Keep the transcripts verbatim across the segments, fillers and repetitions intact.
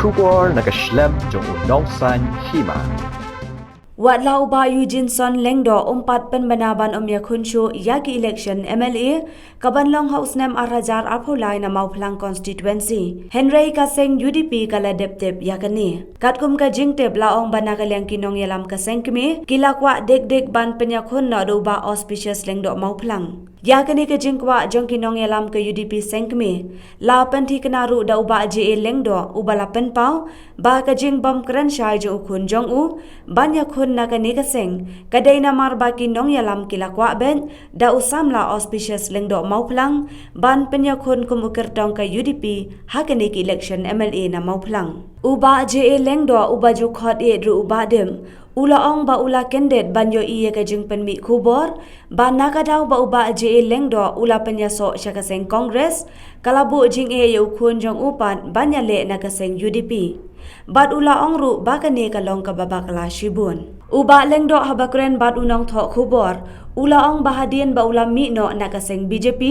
Khubor na ka shlem jong u nongsaiñ hima. Wat la u Bah Eugeneson Lyngdoh um pat pynbna ban ym ïakhun shuh ïa ki election M L A ka ban long ha u snem ar hajar arphew lai na Mawphlang constituency. Hynrei ka seng U D P ka la dep tip ïa kane. Katkum ka jingtip la ong ba na ka liang ki nongïalam ka seng kmie ki la kwah dik dik ban pynïakhun noh da u Bah Auspicious Lyngdoh Mawphlang. Ïa kane ka jingkwah jong ki nongïalam ka U D P seng kmie la pynthikna ruh da u Bah J A Lyngdoh uba la pynpaw ba ka jingbym kren shai jong u khun jong u ban ïakhun na kane ka seng ka dei namar ba ki nongïalam ki la kwah beit da u samla Auspicious Lyngdoh Mawphlang ban pynïakhun kum u kyrtong ka U D P ha kane ka election M L A na Mawphlang. U Bah J A Lyngdoh uba ju khot ïeit ruh u Bah Dim u la ong ba u la kyndit ban ïohi ïa ka jingpynmih khubor ba na ka daw ba u Bah J A Lyngdoh u la pynïasoh sha ka seng Congress ka la buh jingeh ïa u khun jong u pat ban ïaleh na ka seng U D P. Bad u la ong ruh ba kane ka long kaba bakla shibun. U Bah Lyngdoh haba kren bad u nongthoh khubor u la ong ba hadien ba u la mih noh na ka seng B J P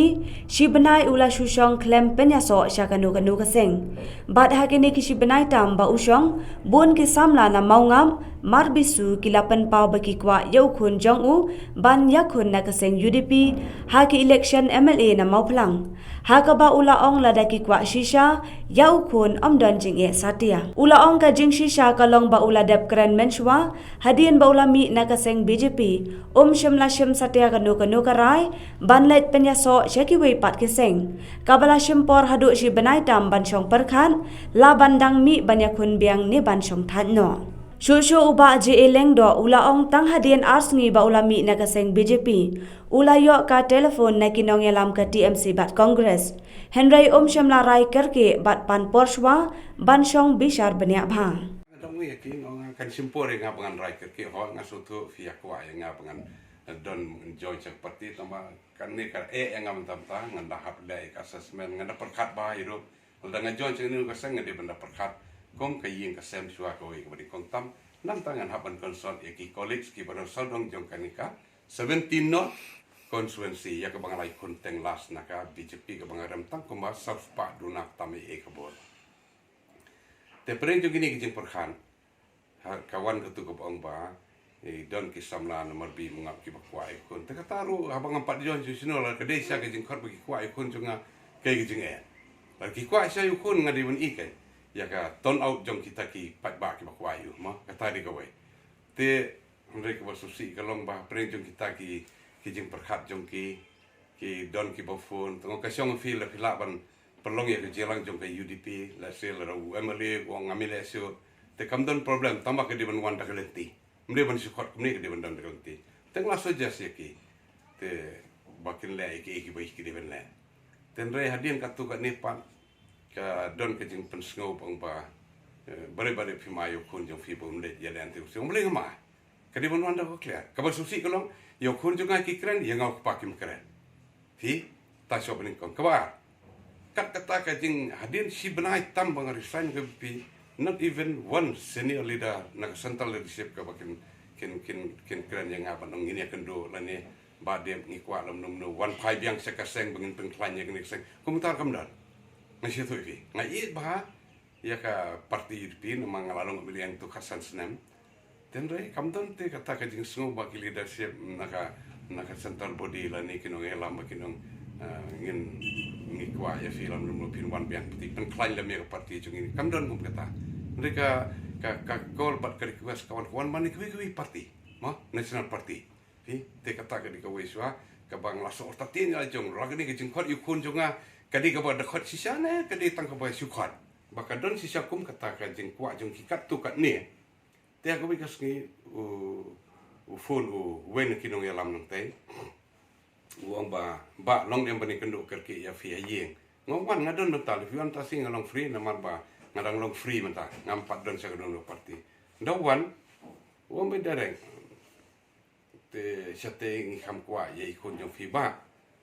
shi bnai u la shu shong khlem pynïasoh sha kano kano ka seng. Bad ha kine ki shi bnai tam ba u shong bun ki samla na Mawngap, Marbisu ki la pynpaw ba ki kwah ïa u khun jong u ban ïakhun na ka seng U D P ha ki election M L A na Mawphlang. Ha kaba u la ong lada ki kwah shisha ïa u khun ym don jingeh satia. U la ong ka jingshisha ka long ba u la dep kren mynshuwa hadien ba u la mih na ka seng B J P um shym la shim satia kano kano ka rai ban leit pynïasoh sha kiwei pat ki seng. Kaba la shim por haduh shi bnai tam ban shong pyrkhat la ban dang mih ban ïakhun biang ne ban shong thait noh. Shuh shuh u Bah J A Lyngdoh u la ong tang hadien ar sngi ba u la mih na ka seng B J P u la ïoh ka telephone na ki nongïalam ka T M C bad Congress. Hynrei um shym la rai kyrkieh bad pan por shuwa ban shong bishar bniah bha. Nga dang ïa ki nga kan shim por ïa nga ba ngan rai kyrkieh, ho nga sngewthuh phi ïa kwah ïa nga ba ngan don join sha ka party, tangba kane ka eh ïa nga mynta mynta ngan da hap leh ïa ka assessment, ngan da pyrkhat bha ïa ruh. Lada nga join sha kane ka seng nga dei ban da pyrkhat kum ka ïing ka sem shuwa kawei kaba nyngkong tam. Nangta ngan hap ban consult ïa ki colleagues kiba don sawdong jong kane ka seventeen North constituency ïa kaba nga la ïakhun teng last na ka B J P kaba nga rem tang kumba sawspah duna tam ïa ka bor. Te pyrshah jong kine ki jingpyrkhat ha ka wan katu kaba ong ba i don ki samla na Marbi Mawngap kiba kwah ïakhun. Te kata ruh haba ngam pat join shuh shuh la ka dei sha ka jingkhot ba ki kwah ïakhun jong nga, kaei ka jingeh? Lada ki kwah shisha ïakhun nga dei ban i kaei ïa ka turn out jong kita ki paidbah kiba kwah ïa u, ma kata dei kawei. Te hynrei kaba sngewsih ka long ba pyrshah jong kita ki, ki jingpyrkhat jong ki, ki don kiba phone. Tang ka shong phi la phi lah ban pynlong ïa ka jingïalang jong ka U D P, la sel la u M L A u ong ngam ïaleh shuh. Te kam don problem, tangba ka dei ban wan da ka lynti. Ym dei ban shu khot kumne, ka dei ban don da ka lynti. Te nga la suggest ïa ki. Te ba kin leh ïa ki, ïa ki ba ki dei ban leh. Te hynrei hadien katu kane pat ka don ka jingpynsngew ba ong ba, eh, balei, balei phi ma ïa u khun jong phi ba um leit ïaleh hangtei u seng. Balei ngam ai? Ka dei ban wan da ka clear. Kaba sngewsih ka long ïa u khun jong nga ki kren, ïa nga u kpa kim kren. Phi ta shuwa ba nyngkong. Kaba ar, kat kata ka jing hadien shi bnai tam ba nga resign ka V P, not even one senior leader na ka central leadership kaba kin, kin, kin, kin kren ïa nga ban ong ngin ïakynduh lane Bah Dep ngi kwah lano lano, wan phai biang sha ka seng ba ngin pynkhlaiñ ïa kane ka seng. Kumta ruh kam don. Nga sngewthuh ïa phi. Nga ïeit bha ïa ka party U D P namar nga la long M L A ïa ngatu khatsan snem. Te hynrei kam don te kata ka jingsngew ba ki leadership na ka, na ka central body lane ki nongïalam ba kin ong, eh, ngin, ngi kwah ïa phi lano lano, phin wan biang phi pynkhlaiñ lem ïa ka party jong ngi. Kam don kum kata. Hynrei ka, ka, ka call bad ka request ka wan, ka wan ban ïa kiwei kiwei party, ma national party. Phi, te kata ka dei kawei shuwa kaba nga la shu ortatien ïa la jong, la kane ka jingkhot ïa u khun jong nga ka dei kaba da khot shisha ne ka dei tang kaba shu khot. Ba ka don shisha kum kata ka jingkwah jong ki katto katne. Te ha kawei ka sngi u, u phone uwei na ki nongïalam nangtei. U ong ba, Bah, long ne em ban ïakynduh kyrkieh ïa phi ha ïing? Nga ong wan, nga don mynta, lada phi wan mynta shi nga long free, namar ba nga dang long free mynta, ngam pat don sha ka don party. Da wan, u ong ba direct. Te shatei ngi kham kwah ïa i khun jong phi Bah.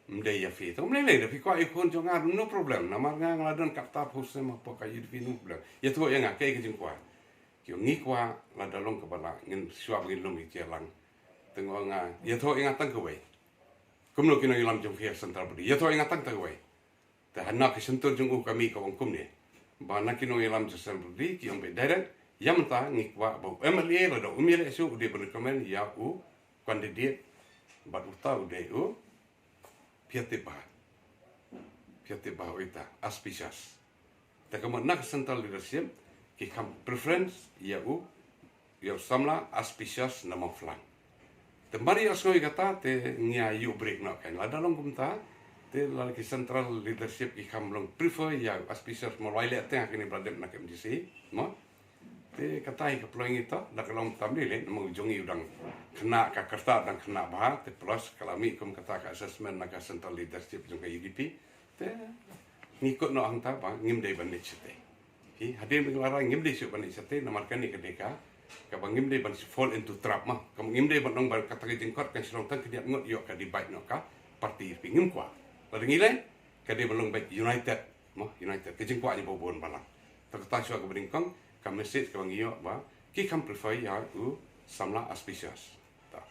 Ym dei ïa phi. Te ym lei lei, da phi kwah ïa i khun jong nga, no problem. Namar nga nga la don katto phew snem hapoh ka U D P, no problem. Ïathuh ïa nga kaei ka jingkwah. Ki ong ngi kwah lada long kaba lah ngin shuwa ba ngin lum ïa ki jingïalang. Te nga ong nga, ïathuh ïa nga tang kawei. Kumno ki nongïalam jong phi ha central body? Ïathuh ïa nga tang tang kawei. Te hana ka shyntur jong u ka mih ka ong kumne. Ba na ki nongïalam jong Central Delhi ki ong beit direct, ïa mynta ngi kwah ba u M L A lada um ïaleh shuh u dei ban recommend ïa u candidate, bad uta u dei u Piatepa. Piatepa uta, auspicious. Te ka mut na ka central leadership ki kham preference ïa u, ïa u samla auspicious na Mawphlang. Te mar ïa sngew ïa kata te ngi ïa ïoh break noh kan. Lada long kumta, te la ki central leadership ki kham long prefer ïa u auspicious mo, lait leh te ha kine ba la dep na ka M D C, mo. Te kata hi ka ploh ngi to, da ka long tam dei leh, namar jong ngi u dang khynnah, ka kyrta dang khynnah bha, te plus ka la mih kum kata ka assessment na ka central leadership jong ka U D P. Te ngi kut noh hangta ba ngim dei ban leit shatei. Hi, hadien ba ngi la rai ngim dei shuh ban leit shatei, namar kane ka dei ka, kaba ngim dei ban fall into trap mo. Ka ngim dei ban long ba kata ka jingkot kan shu long tang khyndiat ngut ïoh ka divide noh ka party, phi, ngim kwah. Lada ngi leh, ka dei ban long ba united mo, united. Ka jingkwah jong ba bun balang. Te kata shuwa kaba nyngkong, ka message kaba ngi ïoh ba ki kham prefer ïa u samla auspicious. Ta.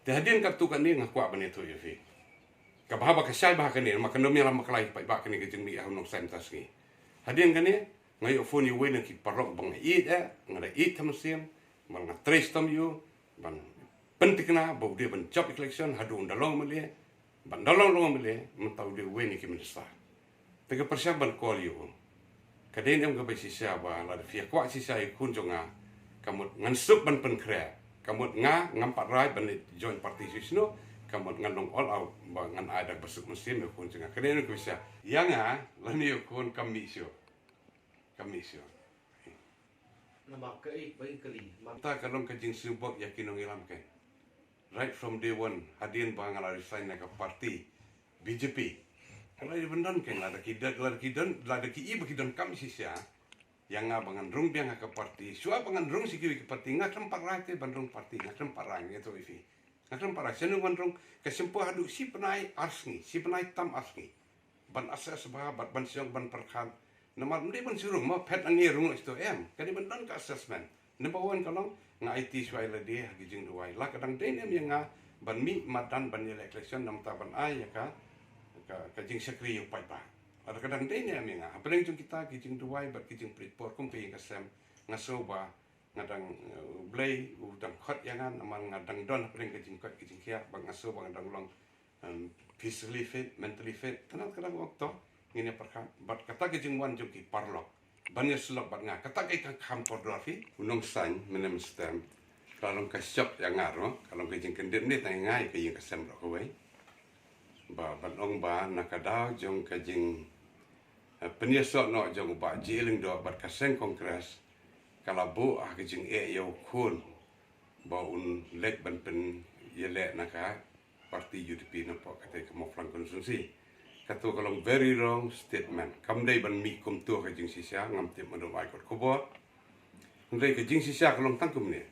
Te hadien katto katne nga kwah ban ïathuh ïa phi. Kaba haba ka shai bha kane, ma kan dom ïalam bakla ïa paidbah kane ka jingmih ha u Nongsaiñ mynta sngi. Hadien kane, nga ïoh phone ïa uwei na ki paralok ba nga ïeit eh, nga da ïeit ha mynsiem, ba nga trei shitom ïa u, ban pynthikna ba u dei ban jop election haduh un da long M L A, ban da long long M L A, mynta u dei uwei na ki minister. Te ka pyrshang ban call ïa u. Ka dei ne em kaba shisha ba lada phi ïa kwah shisha ïa u khun jong nga, ka mut ngan suk ban pynkhreh. Ka mut nga ngam pat rai ban join party shisha no, ka mut ngan long all out ba ngan ai da kaba suk mynsiem ïa u khun jong nga. Ka dei ne em kaba shisha. Ïa nga lane ïa u khun kam mih shuh. Kam mih shuh. Namar kaei ba ngi kylli? Namar kata ka long ka jingsngewbok ïa ki nongïalam kan. Right from day one, hadien ba nga la resign na ka party B J P. Ka la dei ban don kan, lada ki don, lada ki don, lada ki i ba ki donkam shisha ïa nga ba ngan rung biang ha ka party. Shuwa ba ngan rung sha kiwei ki party, nga khlem pat rai te ban rung party, nga khlem pat rai, nga ïathuh ïa phi. Nga khlem pat rai, shano ngan rung, ka shim pat haduh shi bnai ar sngi, shi bnai tam ar sngi. Ban assess bha, bad ban shong, ban pyrkhat. Namar ym dei ban shu rung mo, phet hangne rung noh shito, em. Ka dei ban don ka assessment. Number one ka long, nga aiti shuwa ïa lade ha ki jingduwai. La ka dang dei ne em ïa nga ban mih madan ban ïaleh election, namar ta ban ai ïa ka, ka, ka jingshakri ïa u paidbah. Lada ka dang dei ne em ïa nga. Hapdeng jong kita ki jingduwai bad ki jingpynpor kum ka ïing ka sem, nga sngew ba nga dang, eh, U Blei u dang khot ïa nga, namar nga dang don hapdeng ka jingkoit ka jingkhiah, ba nga sngew ba nga dang long, em, physically fit, mentally fit. Te na kata ka daw to ngin ïa pyrkhat. Bad kata ka jingwan jong ki paralok ban ïasyllok bad nga, kata ka dei ka kham kordor, phi. U Nongsaiñ mynne mynstep ka long ka shock ïa nga ruh, ka long ka jingkyndit ne tang ïa nga, ïa ka ïing ka sem ruh kawei. Ba ban ong ba na ka daw jong ka jing, eh, pynïasoh noh jong u Bah J. Lyngdoh bad ka seng Congress ka la buh ha ka jingeh ïa u khun ba un leit ban pynïaleh na ka party U D P napoh katei ka Mawphlang constituency. Kato ka long very wrong statement. Kam dei ban mih kumto ka jingshisha, ngam tip, ma dum ai kot khubor. Hynrei ka jingshisha ka long tang kumne.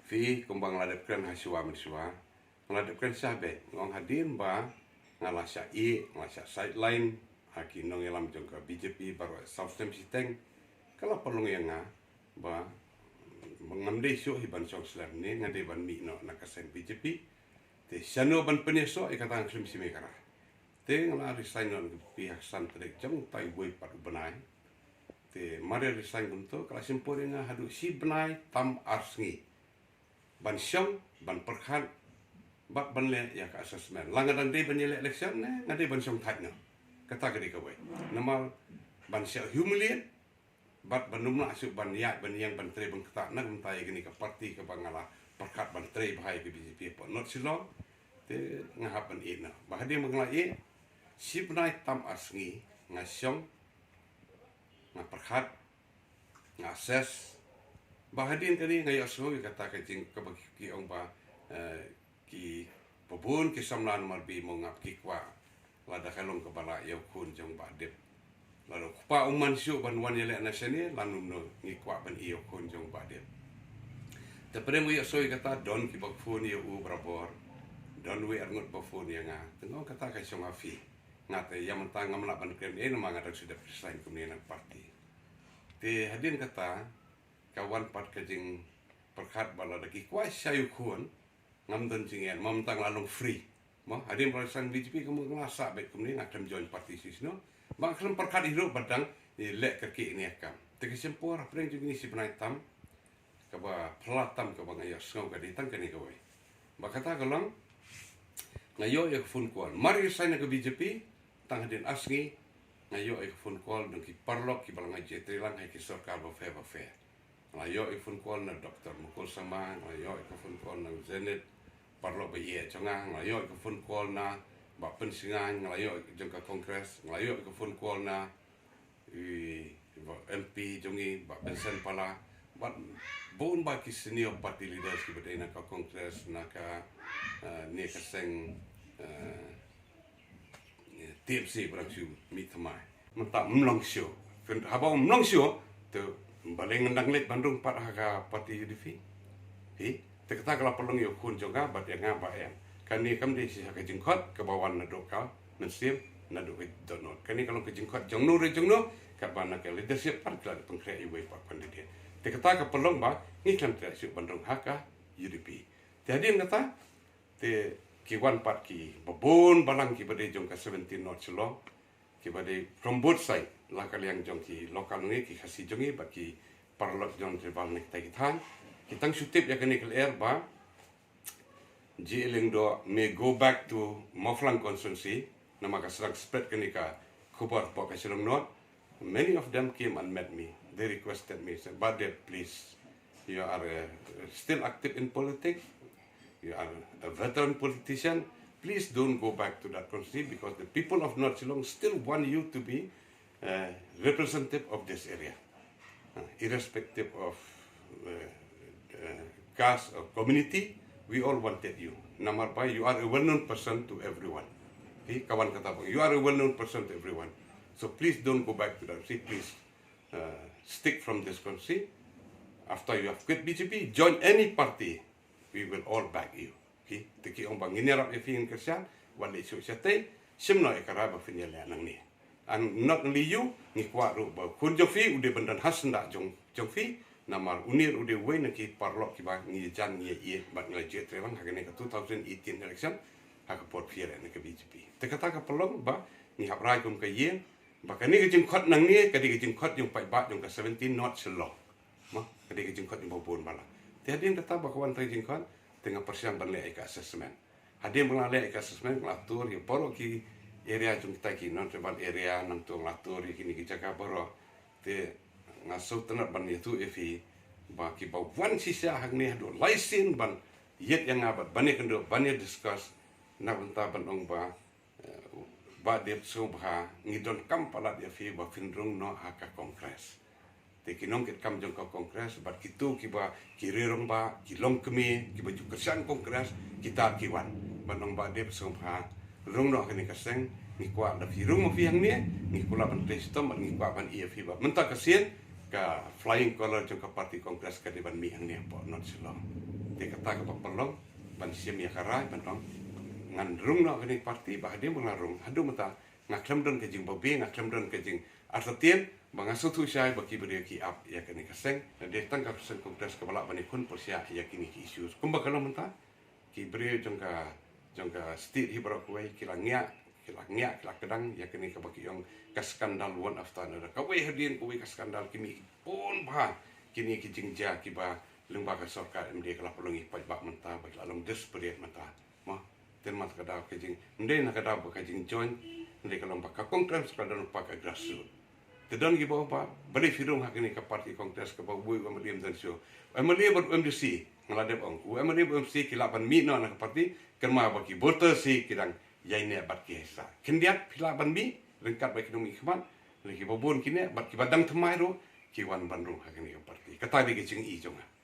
Phi, kumba nga la dep kren ha shuwa mynshuwa, nga la dep kren shah beit, nga ong hadien ba nga la shah ïeh, nga la shah sideline ha ki nongïalam jong ka B J P baroh South Stem shiteng, ka la pynlong ïa nga ba ngam dei shuh hi ban shong slem ne, nga dei ban mih noh na ka seng B J P. Te shano ban pynïasoh, ïa kata nga khlem shim ïa ka rah. Te nga la resign noh na ka B J P ha ka san tarik jong utai uwei pat u bnai. Te mar ïa resign kumto, ka la shim por ïa nga haduh shi bnai tam ar sngi ban shong, ban pyrkhat, bad ban leh ïa ka assessment. La nga dang dei ban ïaleh election ne nga dei ban shong thait noh. Kata ka dei kawei. Namar ban shah humiliate, bad ban ym lah shuh ban ïaid ban ïeng ban trei ban ktah na ka bynta ïa kane ka party kaba nga la pyrkhat ban trei bha ïa ka B J P hapoh North Shillong. Te nga hap ban ïeh noh. Ba hadien ba nga la ïeh, shi bnai tam ar sngi nga shong, nga pyrkhat, nga assess. Ba hadien kane nga ïohsngew ïa kata ka jing kaba ki ong ba, eh, kiba bun ki samla Mawlai mo ngap ki kwah lada ka long kaba lah ïa u khun jong Bah Dip. Lada u kpa u man shuh ban wan ïaleh na shane, lano ngi kwah ban ïa u khun jong Bah Dip. Te pyrshang ïohsngew ïa kata, don kiba phone ïa u barabor. Don uwei arngut ba phone ïa nga. Te nga ong kata ka shong ha phi. Nga te ïa mynta ngam lah ban kren ei namar nga dang shu dep resign kumne na party. Te hadien kata ka wan pat ka jingpyrkhat ba lada ki kwah shai u khun, ngam don jingeh, ma mynta nga la long free. Mo, hadien ba la resign B J P ka mut nga la sah beit kumne, nga khlem join party shisha no. Ba nga khlem pyrkhat hi ruh ba dang Ngi leh kyrkieh ïa kane ka kam. Te ka shim por hapdeng jong ngi shi bnai tam, kaba phylla tam kaba nga ïohsngew ka dei tang kane kawei. Ba kata ka long, nga ïoh ïa ka phone call. Mar ïa sign na ka B J P, tang hadien ar sngi, nga ïoh ïa ka phone call jong ki paralok kiba la ngai jingïatreilang ha ki sorkar bapher bapher. Nga la ïoh ïa ka phone call na Doctor Mukul Sangma, nga la ïoh ïa ka phone call na Zenith, paralok ba ïeit jong nga, nga la ïoh ïa ka phone call na Bah Pynsngew, nga la ïoh jong ka Congress, nga la ïoh ïa ka phone call na i, i Bah M P jong ngi, Bah Vincent Pala, bad bun ba ki senior party leaders kiba dei na ka Congress, na ka, eh, ne ka seng, eh, T M C ba dang shu mih thymmai. Mynta ym long shuh. Haba ym long shuh, te balei ngan dang leit ban rung pat ha ka party U D P? Hi, te kata ka la pynlong ïa u khun jong nga bad ïa nga ba ïa. Kane kam dei shisha ka jingkhot kaba wan naduh ka mynsiem, naduh ka dohnud. Kane ka long ka jingkhot jong no re jong no, katba na ka leadership pat ka la pynkhreh iwei pat candidate. Te kata ka pynlong ba ngi khlem treh shuh ban rung ha ka U D P. Te hadien kata, te ki wan pat kiba bun balang kiba dei jong ka seventeen North Shillong, kiba dei from both side, la ka liang jong ki local ngi, ki Khasi jong ngi, bad ki paralok jong tribal ne kita ki thaiñ. Ki tang shu tip ïa kane ka lyer ba G. Lyngdoh may go back to Mawphlang constituency, namar ka sdang spread kane ka khubor hapoh ka Shillong North. Many of them came and met me. They requested me, said, "Bah Deb, please, you are, uh, still active in politics. You are a veteran politician. Please don't go back to that constituency because the people of North Shillong still want you to be, uh, representative of this area. Uh, irrespective of, uh, uh, caste or community, we all wanted you. Namar ba, you are a well-known person to everyone." Okay, ka wan kata ba, "You are a well-known person to everyone. So please don't go back to that. See, please, uh, stick from this constituency. After you have quit B J P, join any party. We will all back you." Okay, te ki ong ba ngin ïarap ïa phi, ngin kyrshan, wat leit shuh shatei, shim noh ïa ka rai ba phin ïaleh nangne. And not only you, ngi kwah ruh ba u khun jong phi u dei ban don ha syndah jong, jong phi, namar une ruh u dei uwei na ki paralok kiba ngi jan ngi ïeit bad ngi la jia trei lang ha kane ka two thousand eighteen election, ha ka por phi ïaleh na ka B J P. Te kata ka pynlong ba ngi hap rai kum ka ïing, ba kane ka jingkhot nangne ka dei ka jingkhot jong paidbah jong ka seventeen North Shillong. Mo, ka dei ka jingkhot jong ba bun balang. Te hadien kata ba ka wan tang jingkhot, te nga pyrshang ban leh ïa ka assessment. Hadien ba nga la leh ïa ka assessment, nga la tur ïa baroh ki area jong kita ki non-tribal area, nangta nga la tur ïa kine ki jaka baroh. Te nga sngewtynnat ban ïathuh ïa phi ba kiba wan shisha hangne haduh lai sien ban ïeit ïa nga bad ban ïakynduh ban ïa discuss na ka bynta ban ong ba, eh, Bah Deb, sngewbha, ngi donkam palat ïa phi ba phin rung noh ha ka Congress. Te ki nongkitkam jong ka Congress bad kito kiba ki rangbah, ki longkmie kiba ju kyrshan Congress, kita ki wan. Ban ong Bah Deb, sngewbha, rung noh ha kane ka seng, ngi kwah lada phi rung ma phi hangne, ngi kwah lah ban trei shitom bad ngi kwah ban ïa phi ba mynta ka sien ka flying colour jong ka party Congress ka dei ban mih hangne hapoh North Shillong. Te kata kaba pynlong ban shim ïa ka rai ban ong ngan rung noh ha kane ka party, ba hadien ba nga rung haduh mynta nga khlem don ka jingbabe, nga khlem don ka jingartatien, ba nga sngewthuh shai ba ki briew ki ap ïa kane ka seng. Dei tang ka seng Congress kaba lah ban ïakhun pyrshah ïa kine ki issues. Kumba ka long mynta, ki briew jong ka, jong ka state hi baroh kawei ki la ngiah, ki la ngiah, ki la kdang ïa kane kaba ki ong ka scandal one after another. Kawei hadien kawei ka scandal, ki mih bun bha kine ki jingjia kiba lyngba ka sorkar M D A ka la pynlong ïa ki paidbah mynta ba ki la long desperate mynta. Mo, te namar ka daw ka jing, ym dei na ka daw ba ka jingjoin, ym dei, ka long ba ka Congress ka don pat ka grassroots. Te don kiba ong ba balei phi rung ha kane ka party Congress kaba uwei u M L A ym don shuh. U M L A bad u M D C, nga la dep ong, u M L A bad u M D C ki lah ban mih noh na ka party, kynmaw ba ki voters hi ki dang ïaineh bad ki ha sha. Khyndiat phi lah ban mih ryngkat bad ki nongmihkhmat, lane kiba bun ki neh, bad kiba dang thymmai ruh ki wan ban rung ha kane ka party. Kata dei ka jingi jong nga.